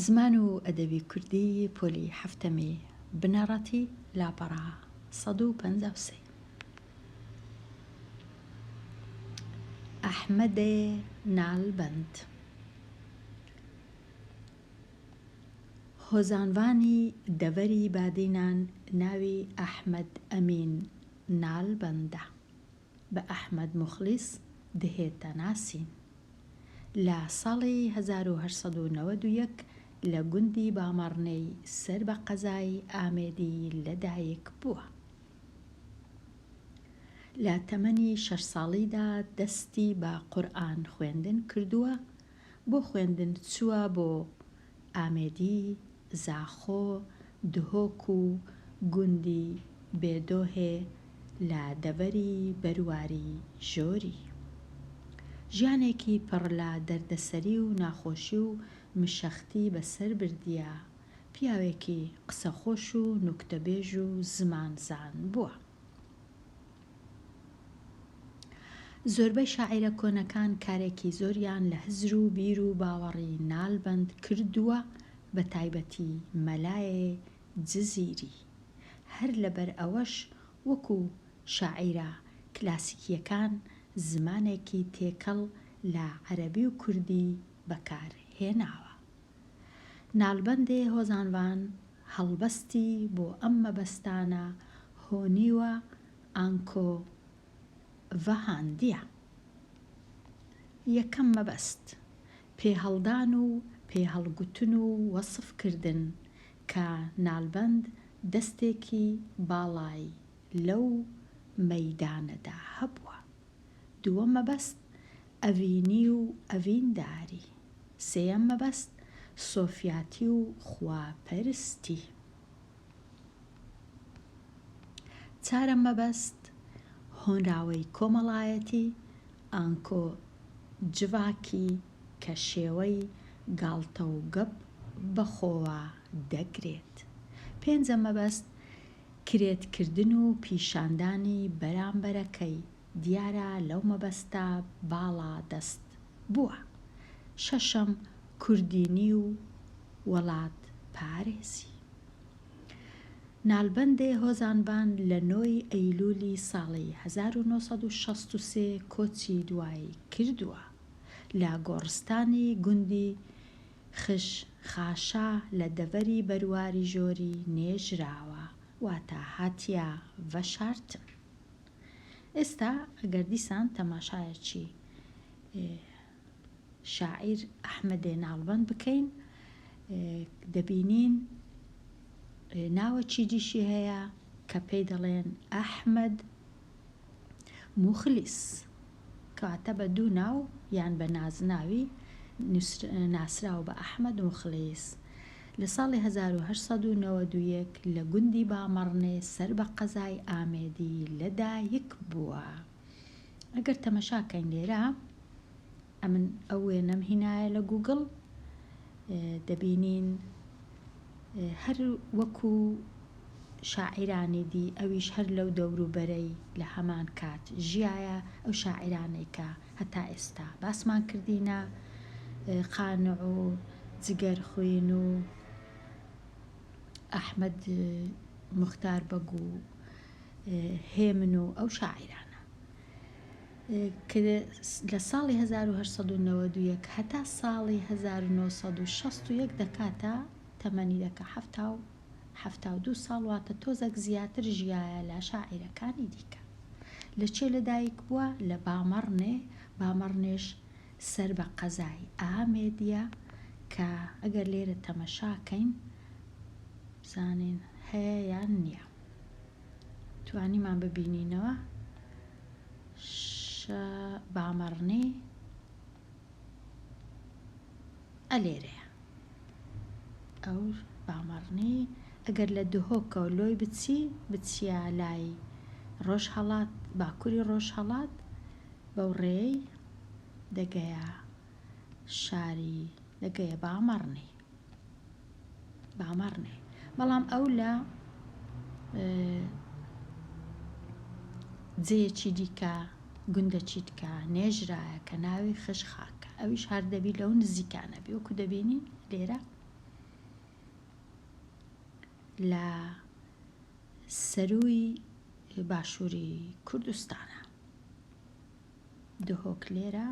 زمان و ئەدەبی کوردی پۆلی حەفتەمی بنەڕەتی لاپەڕە 153. ئەحمەدێ نالبەند هۆزانڤانی دەڤەری بادینان ناوی ئەحمەد ئەمین نالبەندە. بە ئەحمەد موخلیس دهێتە ناسین. لە ساڵی 1891 لە گوندی بامەڕنێی سەر بە قەزای ئامێدی لە دایک بووە. لە تەمەنی شەش ساڵیدا دەستی بە قورئان خوێندن کردووە، بۆ خوێندن چووە بۆ ئامێدی، زاخۆ، دهۆک و گوندی بێدۆهێ لە دەڤەری بەرواری ژۆری. ژیانێکی پڕ لە دەردەسەری و ناخۆشی و مشەختی بەسەر بردیە، پیاوێکی قسەخۆش و نوکتەبێژ و زمانزان بووە. زۆربەی شاعیرە کۆنەکان کارێکی زۆریان لە هزر و بیر و باوەڕی نالبەند کردووە بە تایبەتی مەلایێ جزیری. هەر لەبەر ئەوەش وەکو شاعیرە کلاسیکییەکان زمانێکی تێکەڵ لە عەرەبی و کوردی بەکار هێناوە. نالبەندێ هۆزانڤان هەڵبەستی بۆ ئەم مەبەستانە هۆنیوە ئانکۆ ڤەهاندیە. یەکەم مەبەست، پێهەڵدان و پێهەڵگوتن و وەسف کردن کە نالبەند دەستێکی باڵای لەو مەیدانەدا هەبووە. دووەم مەبەست، ئەڤینی و ئەڤینداری. سێیەم مەبەست، سۆفیاتی و خواپەرستی. چارەم مەبەست، هۆنراوەی کۆمەڵایەتی، ئانکۆ جڤاکی کە شێوەی گاڵتە و گەپ بە خۆوە دەگرێت. پێنجەم مەبەست، کرێت کردن و پیشاندانی بەرامبەرەکەی، دیارە لەو مەبەستە باڵا دەست بووە. شەشەم، کوردینی و وەڵات پارێزی. نالبەندێ هۆزانڤان لە نۆ ی ئەیلولی ساڵی 1963 کۆچی دوایی کردووە. لە گۆڕستانی گوندی خش خاشا لە دەڤەری بەرواری ژۆری نێژراوە، واتە هاتیە ڤەشارتن. ئێستا ئەگەر دیسان تەماشایەکی شاعیر ئەحمەدێ ناڵبەند بکەین دەبینین ناوەکی دیشی هەیە کە پێی دەڵێن ئەحمەد موخلیس کەواتە بە دوو ناو یان بە نازناوی ناسراو بە ئەحمەد موخلیس لە ساڵی 1891 لە گوندی بامەڕنێ سەر بە قەزای ئامێدی لەدایک بووە. ئەگەر تەمەشا کەین لێرە ئەمن ئەو وێنەم هینایە لە گوگڵ دەبینین هەر وەکو شاعیرانی دی ئەویش هەر لەو دەوروبەرەی لە هەمان کات ژیایە ئەو شاعیرانەی کە هەتا ئێستا باسمان کردینە قانع و جگەر خوین و ئەحمەد موختار بەگ و هێمن و ئەو شاعیرانە کە لە ساڵی 1891 هەتا ساڵی 1961 دەکاتە تەمەنی دەکا حەفتا و 72 ساڵ واتە تۆزەک زیاتر ژیایە لە شاعیرەکانی دیکە. لە چێ لەدایک بووە؟ لە بامەڕنێ، بامەڕنێش سەر بە قەزای ئامێدیە کە ئەگەر لێرە تەمەشا کەین بزانین هەیە یان نییە. توانیمان ببینینەوە شە بامەڕنێ ئە لێرەیە ئەو بامەڕنی ئەگەر لە دهۆکەوە لۆی بچی بچیە لای ڕۆژهەڵات باکووری ڕۆژهەڵات بەو ڕێی دەگەیە شاری دەگەیە بامەڕنی بامەڕنێ بەڵام ئەو لە جێیەکی دیکە گوندەکی دیکە نێژرایە کە ناوی خش خاکە ئەویش هەر دەبی لەو نزیکانە بی وەکو دەبینین لێرە. لە سەرووی باشووری کوردستانە. دهۆک لێرە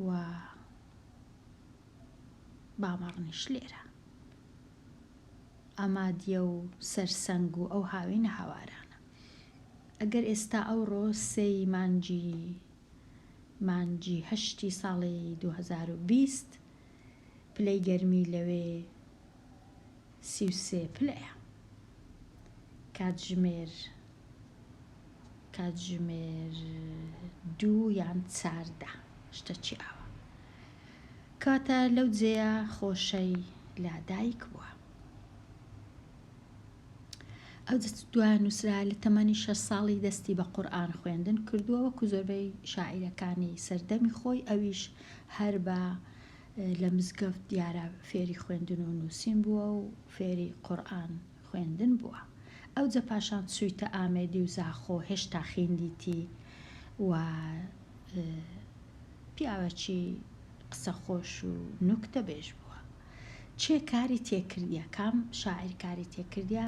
و بامەڕنیش لێرە. ئامادیە و سەرسەنگ و ئەو هاوینە هاوارانە. ئەگەر ئێستا ئەوڕۆ سێی مانگی مانگی هەشتی ساڵی 2020 پلەی گەرمی لەوێ 33 پلەیە. کاتژمێر کاتژمێر دوو یان چاردە شتەکی ئاوا. کەواتە لەو جێیە خۆشەی لە دایک بووە. ئەو دوایان نووسرا لە تەمەنی شەش ساڵی دەستی بە قورئان خوێندن کردووە وەکو زۆربەی شاعیرەکانی سەردەمی خۆی ئەویش هەر بە لە مزگەفت دیارە فێری خوێندن و نووسین بووە و فێری قورئان خوێندن بووە ئەوجە پاشان چوویتە ئامێدی و زاخۆ هێشتا خیندیتی و پیاوەکی قسە خۆش و نوکتە بێژ بووە. چێ کاری تێ کردیە؟ کام شاعیر کاری تێ کردیە؟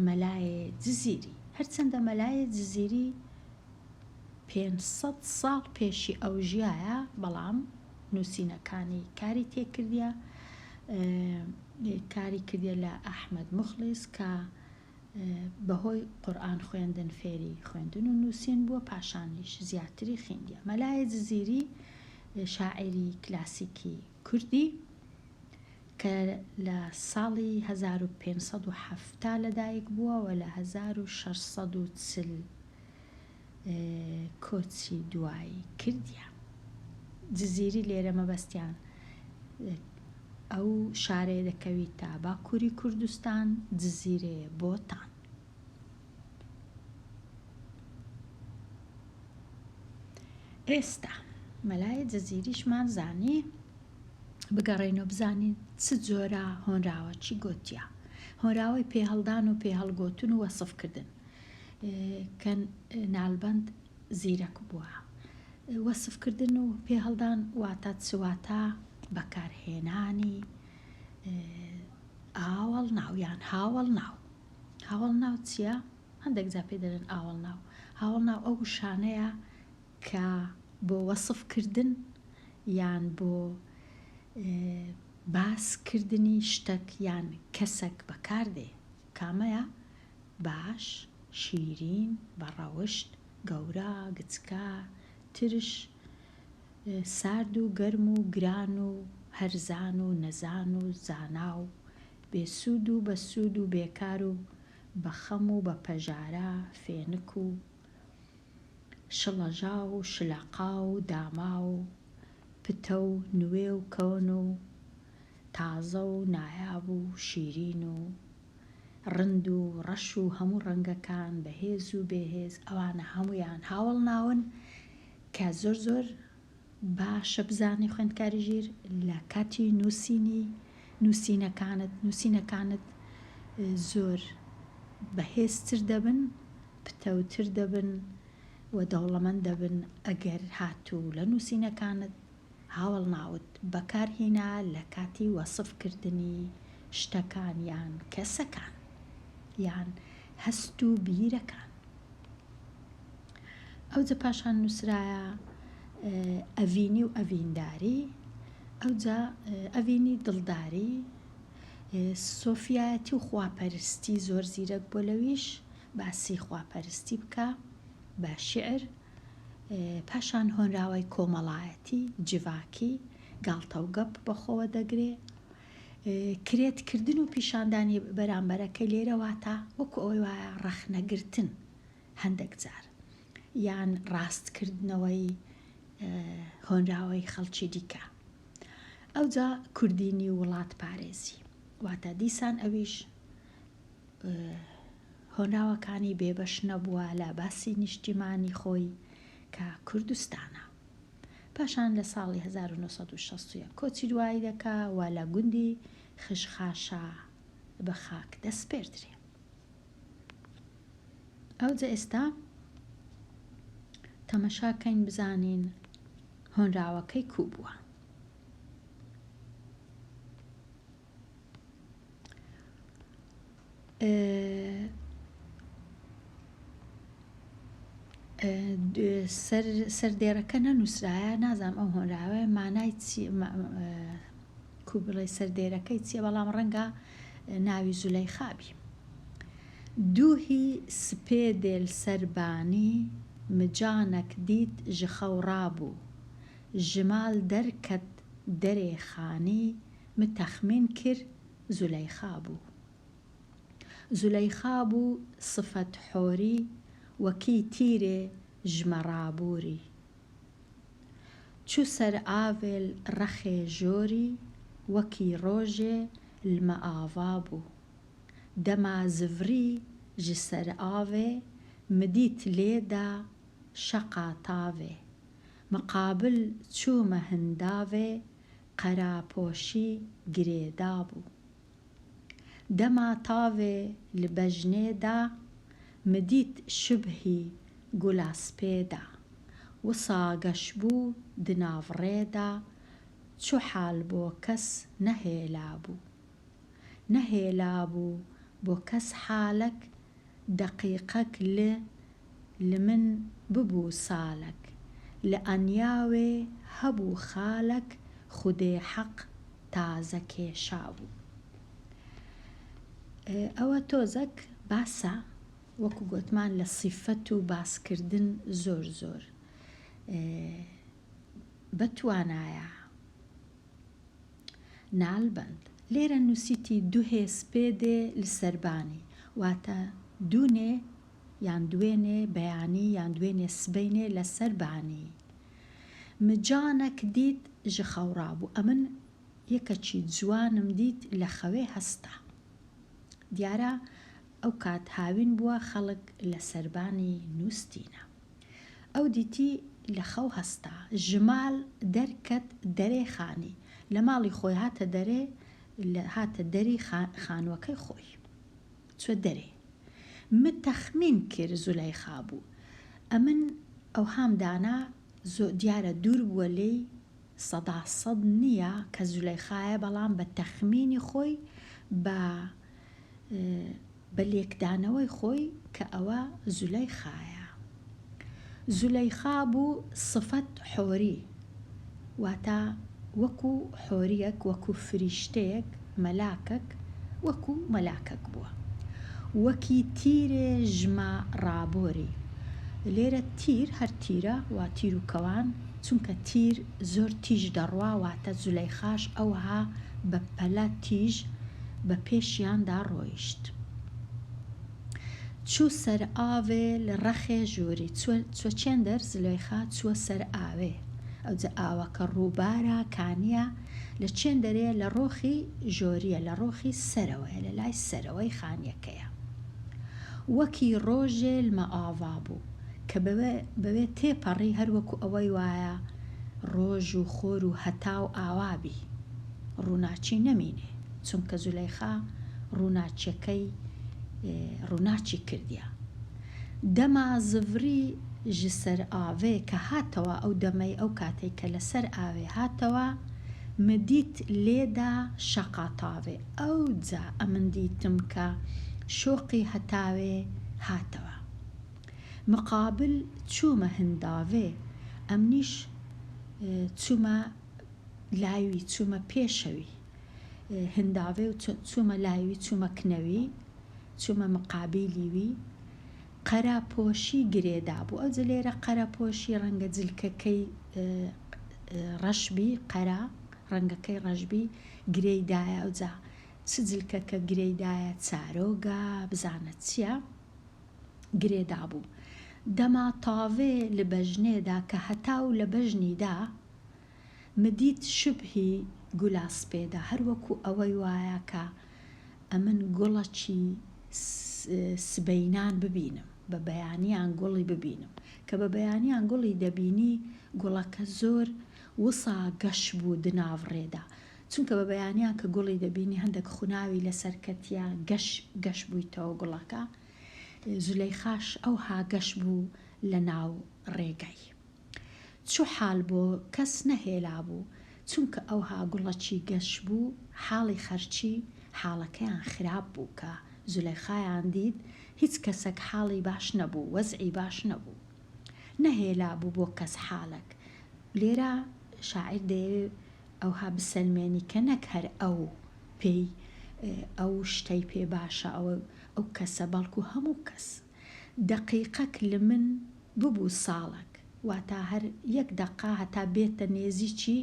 مەلایێ جزیری. هەرچەندە مەلایێ جزیری 500 ساڵ پێشی ئەو ژیایە بەڵام نووسینەکانی کاری تێ کردیە. کاری کردیە لە ئەحمەد موخڵیس کە بەهۆی قورئان خوێندن فێری خوێندن و نووسین بووە، پاشانیش زیاتری خیندیە. مەلایێ جزیری شاعیری کلاسیکی کوردی کە لە ساڵی 1570 لەدایک بووە و لە 1640 کۆچی دوایی کردیە. جزیری لێرە مەبەستیان ئەو شارەیە دەکەویتە باکووری کوردستان، جزیرێ بۆتان. ئێستا مەلای جزیریشمان زانی بگەڕێینەوە بزانین چ جۆرە هۆنراوە چی گۆتیە. هۆنراوەی پێهەڵدان و پێهەڵگۆتن و وەسفکردن کە نالبەند زیرەک بووە. وەسفکردن و پێهەڵدان واتە چ؟ واتە بەکارهێنانی ئاوەڵناو یان هاوەڵناو. هاوەڵناو چییە؟ هەندێک جار پێی دەڵێن ئاوەڵناو. هاوەڵناو ئەو وشانەیە کە بۆ وەسفکردن یان بۆ باسکردنی شتەک یان کەسەک بەکاردێ. کامەیە؟ باش، شیرین، بەڕەوشت، گەورە، گچکە، ترش، سارد و گەرم و گران و هەرزان و نەزان و زانا و بێ سوود و بە سوود و بێکار و بە خەم و بە پەژارە، فێنک و شڵەژاو و شلەقاو و داماو و پتەو و نوێ و کۆن و تازە و نایاب و شیرین و ڕند و ڕەش و هەموو ڕەنگەکان، بەهێز و بێهێز، ئەوانە هەموویان هاوەڵناون کە زۆر زۆر باشە بزانی خوێندکاری ژیر لە کاتی نووسینی نووسینەکانت نووسینەکانت زۆر بەهێزتر دەبن، پتەوتر دەبن و دەوڵەمەند دەبن ئەگەر هاتوو لە نووسینەکانت هاوەڵناوت بەکار هینا لە کاتی وەسف کردنی شتەکان یان کەسەکان یان هەست و بیرەکان. ئەوجە پاشان نووسرایە ئەڤینی و ئەڤینداری، ئەوجا ئەڤینی دڵداری، سۆفیایەتی و خواپەرستی زۆر زیرەک بووە لەویش باسی خواپەرستی بکا بە شیعر. پاشان هۆنراوەی کۆمەڵایەتی، جڤاکی، گاڵتەوگەپ بەخۆوە دەگرێ. کرێت کردن و پیشاندانی بەرامبەرەکەی لێرە واتە وەکو ئەوەی وایە ڕەخنەگرتن هەندێک جار یان ڕاستکردنەوەی هۆنراوەی خەڵکی دیکە. ئەوجا کوردینی و وڵاتپارێزی واتە دیسان ئەویش هۆنراوەکانی بێبەش نەبووە لە باسی نیشتیمانی خۆی کە کوردستانە. پاشان لە ساڵی 1961 کۆچی دوایی دەکا و لە گوندی خشخاشە بە خاک دەسپێردرێ. ئەوجە ئێستا تەمەشا کەین بزانین هۆنراوەکەی کوو بووە. سەر سەردێڕەکە نەنووسرایە نازانم ئەو هۆنراوەیە مانای چی کو بڵێ سەردێرەکەی چییە بەڵام ڕەنگە ناوی زولەیخا بی. دووهی سپێدێل سەربانی مجانەک دیت ژ خەو ڕابوو ژ مال دەرکەت دەرێ خانی م تەخمین کر زولەیخا بوو. زولەیخا بوو سفەت حۆری وەکی تیرێ ژمە ڕابووری. چوو سەر ئاڤێل ڕەخێ ژۆری وەکی ڕۆژێ لمە ئاڤا بوو. دەما زڤری ژ سەر ئاڤێ مدیت لێدا شەقا تاڤێ. مقابل چوومە هنداڤێ قەراپۆشی گرێ دابوو. دەما تاڤێ لە بەژنێ دا مدیت شوبهی گولا سپێ دا. وسا گەش بوو دناڤ ڕێ دا چو حال بۆ کەس نەهێلابوو. نەهێلابوو بۆ کەس حالەک دەقیقەک ل لمن ببوو سالەک لە ئەنیاوێ هەبوو خالەک خودێ حەق تازە کێشابوو. ئەوە تۆزەک باسە وەکو گۆتمان لە سیفەت و باسکردن زۆر زۆر بەتوانایە. نالبەند، لێرە نووسیتی دوهێ سپێدێ لسەربانی، واتە دوونێ یان دوێنێ بەیانی یان دوێنێ سبەینێ لە سەربانی. مجانەک دیت ژ خەوڕابوو ئەمن یەکەکی جوانم دیت لە خەوێ هەستا. دیارە ئەو کات هاوین بووە خەڵک لە سەربانی نووستینە. ئەو دیتی لە خەو هەستا. ژمال دەرکەت دەرێ خانی. لە ماڵی خۆی هاتە دەرێ لە هاتە دەری خانوەکەی خۆی. چوە دەرێ. م تەخمین کرد زولەیخا بوو. ئەمن ئەوهام دانا زۆ دیارە دوور بووە لێی سەدا سەد نییە کە زولەیخایە بەڵام بە تەخمینی خۆی بە بە لێکدانەوەی خۆی کە ئەوە زولەیخایە. زولەیخا بوو سفەت حۆری، واتە وەکو حۆریەک، وەکو فریشتەیەک، مەلاکەک، وەکو مەلاکەک بووە. وەکی تیرێ ژمە ڕابۆری. لێرە تیر هەر تیرە وا تیر و کەوان، چونکە تیر زۆر تیژ دەڕوا واتە زولەیخاش ئەوها بە پەلە تیژ بە پێشیاندا ڕۆیشت. چوو سەر ئاڤێ لە ڕەخێ ژووری. چووە چووە چێندەر زلێخا چووە سەر ئاوێ. ئەوجە ئاوەکە ڕووبارە، کانییە، لە چێندەرێ لە ڕۆخی ژۆرییە، لە ڕۆخی سەرەوەیە، لە لای سەرەوەی خانییەکەیە. وەکی ڕۆژێ لمە ئاڤا بوو. کە بەوێ بەوێ تێپەڕی هەر وەکوو ئەوەی وایە ڕۆژ و خۆر و هەتاو ئاوا بی. ڕووناکی نەمینێ. چونکە زولەیخا ڕووناکیەکەی ڕووناکی کردیە. دەما زڤری ژ سەر ئاڤێ کە هاتەوە ئەو دەمەی ئەو کاتەی کە لە سەر ئاوێ هاتەوە م دیت لێدا شەقا تاڤێ ئەوجا ئەمن دیتم کە شۆقی هەتاوێ هاتەوە مقابل چوومە هنداڤێ ئەمنیش چوومە لایوی چوومە پێشەوی هنداڤێ و چوومە لایوی چوومە کنەوی چوومە مقابیلی وی قەرە پۆشی گرێ دابوو ئەوجە لێرە قەرە پۆشی ڕەنگە جلکەکەی ڕەش بی قەرە ڕەنگەکەی ڕەش بی گرێی دایە ئەوجا چ جلکەکە گرێی دایە چارۆگە بزانە چیە گرێ دابوو دەما تاڤێ لە بەژنێدا کە هەتاو لە بەژنی دا مدیت شوبهی گولا سپێدە هەر وەکو ئەوەی وایە کە ئەمن گوڵەکی سبەینان ببینم بە بەیانیان گوڵی ببینم کە بە بەیانیان گوڵی دەبینی گوڵەکە زۆر وسا گەش بوو دناڤ ڕێدا چونکە بە بەیانیان کە گوڵی دەبینی هەندەک خوناوی لەسەر کەتیە گەش گەش بوویتەوە گوڵەکە زولەیخاش ئەوها گەش بوو لە ناو ڕێگای. چو حال بۆ کەس نەهێلابوو چونکە ئەوها گوڵەکی گەش بوو حاڵی خەرکی حاڵەکەیان خراپ بوو کە. زولەیخایان دیت هیچ کەسەک حاڵی باش نەبوو وەزعی باش نەبوو نەهێلابوو بۆ کەس حاڵەک لێرە شاعیر دەیەوێ ئەوها بسەلمێنی کە نەک هەر ئەو پێی ئەو شتەی پێ باشە ئەوە ئەو کەسە بەڵکو هەموو کەس دەقیقەک لمن ببوو ساڵەک واتا هەر یەک دەقە هەتا بێتە نێزیکی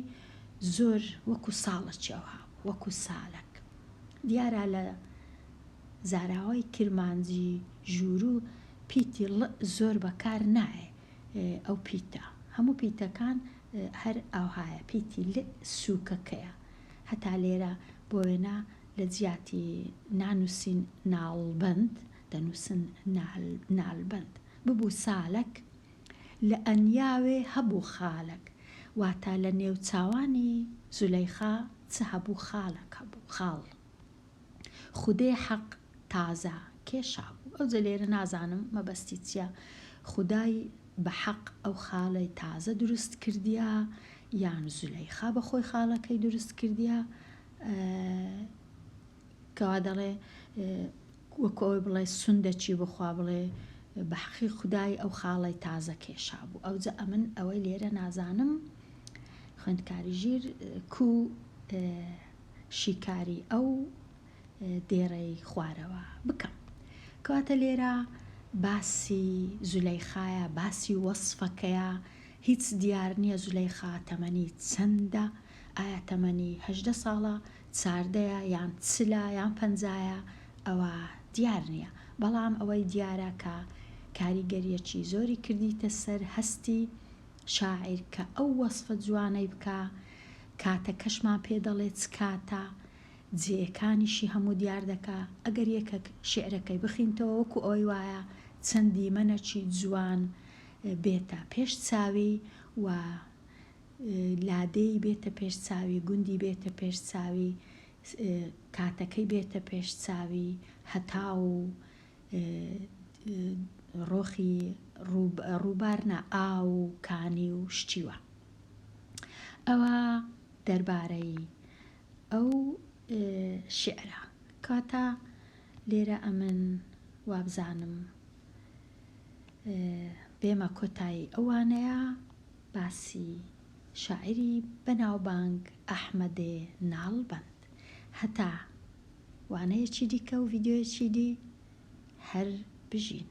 زۆر وەکو ساڵەکی ئەوها بوو وەکو سالەک دیارە لە زاراوەی کرمانجی ژووروو پیتی ڵ زۆر بەکار نایێ ئەو پیتە هەموو پیتەکان هەر ئاوهایە پیتی ل سووکەکەیە هەتا لێرە بۆ وێنە لە جیاتی نانووسین ناڵبەند دەنووسن نالبەند ببوو سالەک لە ئەنیاوێ هەبوو خالەک واتە لە نێوچاوانی زولەیخا چ هەبوو خالەک هەبوو خاڵ خودێ حەق تازە کێشابوو ئەوجە لێرە نازانم مەبەستی چیە خودای بە حەق ئەو خاڵەی تازە دروست کردیە یان زولەیخا بە خۆی خاڵەکەی دروست کردیە کەوا دەڵێ وەکو ئەوەی بڵێ سوندەکی بخوا بڵێ بە حەقی خودای ئەو خاڵەی تازە کێشابوو ئەوجە ئەمن ئەوەی لێرە نازانم خوێندکاری ژیر کو شیکاری ئەو دێڕەی خوارەوە بکەم. کەواتە لێرە باسی زولەیخایە، باسی وەسفەکەیە، هیچ دیار نییە زولەیخا تەمەنی چەندە، ئایا تەمەنی 18 ساڵە، چاردەیە یان چلە یان پەنجایە، ئەوە دیار نییە. بەڵام ئەوەی دیارە کە کاریگەرییەکی زۆری کردیتە سەر هەستی شاعیر کە ئەو وەسفە جوانەی بکا، کاتەکەشمان پێ دەڵێ چ کاتە، جێیەکانیشی هەموو دیار دەکا، ئەگەر یەکەک شیعرەکەی بخینتەوە وەکو ئەوەی وایە چەند دیمەنەکی جوان بێتە پێش چاوی و لادێی بێتە پێش چاوی، گوندی بێتە پێش چاوی، کاتەکەی بێتە پێش چاوی، هەتاو و ڕۆخی ڕووبار نا ئاو و کانی و شتی وا. ئەوە دەربارەی ئەو شیعرە. کەواتە لێرە ئەمن وابزانم بێمە کۆتایی ئەو وانەیە باسی شاعیری بەناوبانگ ئەحمەدێ ناڵبەند. هەتا وانەیەکی دیکە و ڤیدیۆیەکی دی هەر بژین.